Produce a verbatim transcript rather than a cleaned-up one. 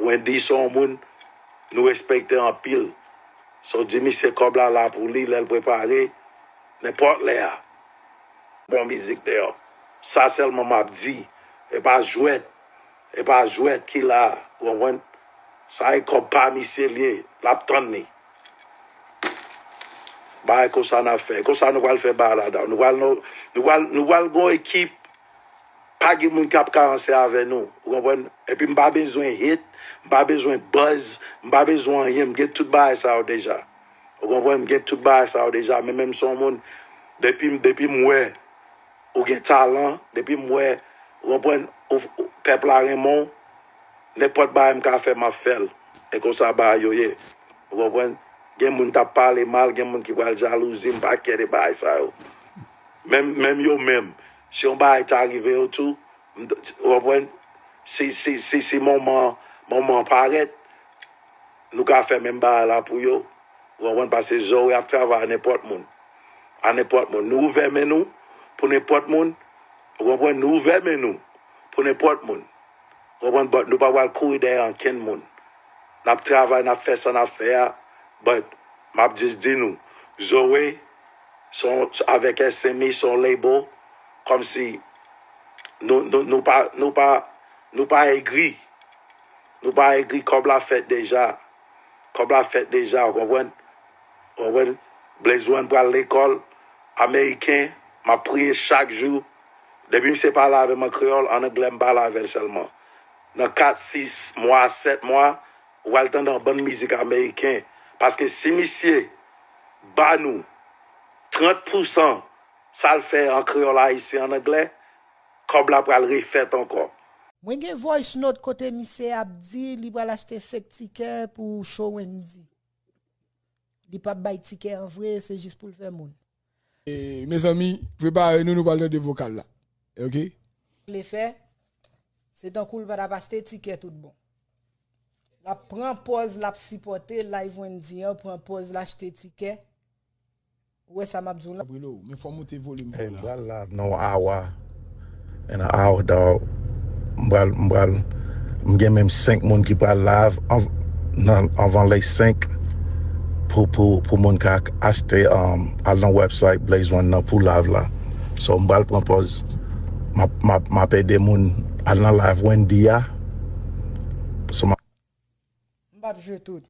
Wendy se yon moun nou respekte anpil. So di misye kòb la la pou li, lè l prepare, nenpòt lè a. Bon mizik deyò. Sa sèlman m ap di. E pa jwèt. E pa jwèt ki la. Ou konprann? Sa e kòb pa misye l ye. L ap tann li. Bagay konsa n ap fè. Konsa nou pral fè bagay la dan. Nou pral, nou, nou pral, nou pral gon ekip. Pa gen moun k ap ka ranse avè nou. Ou konprann? Epi m pa bezwen hit, m pa bezwen buzz, m pa bezwen anyen. M gen tout bagay sa yo deja. Ou konprann? M gen tout bagay sa yo deja. Men menm si yon moun, depi, depi m wè ou gen talan, depi m wè, ou konprann, ou, ou, pèp la renmen w, nenpòt bagay m ka fè, m ap fè l. E konsa bagay yo ye. Ou konprann? Gen moun t ap pale mal, gen moun ki pral jalouzi m, pa kè de bagay sa yo. Menm, menm yo menm, si yon bagay ta rive yo tou, m t-, ou konprann? Si, si, si, si moman, moman parèt, nou ka fè menm bagay la pou yo. Ou konprann? Paske Zoe ap travay a nenpòt moun. A nenpòt moun. Nou ouvè men nou pou nenpòt moun. Ou konprann? Nou ouvè men nou pou nenpòt moun. Ou konprann? But nou pa pral kouri dèyè ankenn moun. N ap travay, n ap fè sa n ap fè a. But m ap jis di nou, Zoe, se yon, avèk S M E, se yon label, kòmsi nou, nou, nou pa, nou pa, nou pa egri. Nou pa egri, kòb la fèt deja. Kòb la fèt deja, ou konprann? Ou konprann? Blaze One pral lekòl ameriken, m ap priye chak jou. Depi misye pale avè m an kreyòl, an anglè m pale avè l sèlman. Nan kat, sis mwa, sèt mwa, ou pral tande yon bann mizik ameriken. Paske si misye ba nou trant pousan sa l fè an kreyòl ayisyen, an anglè, kòb la pral refèt ankò. Mwen gen voice note kote misye ap di li pral achte fake tikè pou show Wendy. Li p ap bay tikè an vre, se jis pou l fè moun. E, mezanmi, prepare nou, nou pral tande vokal la. Ok? Vle fè, se tankou l pa t ap achte tikè tout bon. L ap pran pòz l ap sipòte live Wendy an, pran pòz l achte tikè. Ou wè sa m ap di w la? Ap rele w, men fò w moute volim pa w M la. pral live nan yon awa. In an awa, dawg. M pral, m pral, m gen menm senk moun ki pral live anv-, nan, anvan lè senk pou, pou, pou moun ka achte, um, al nan website Blaze One nan pou live la. So, m pral pran pòz. M ap, m ap, m ap ede moun al nan live Wendy a. So, m ap M p ap jwe tout.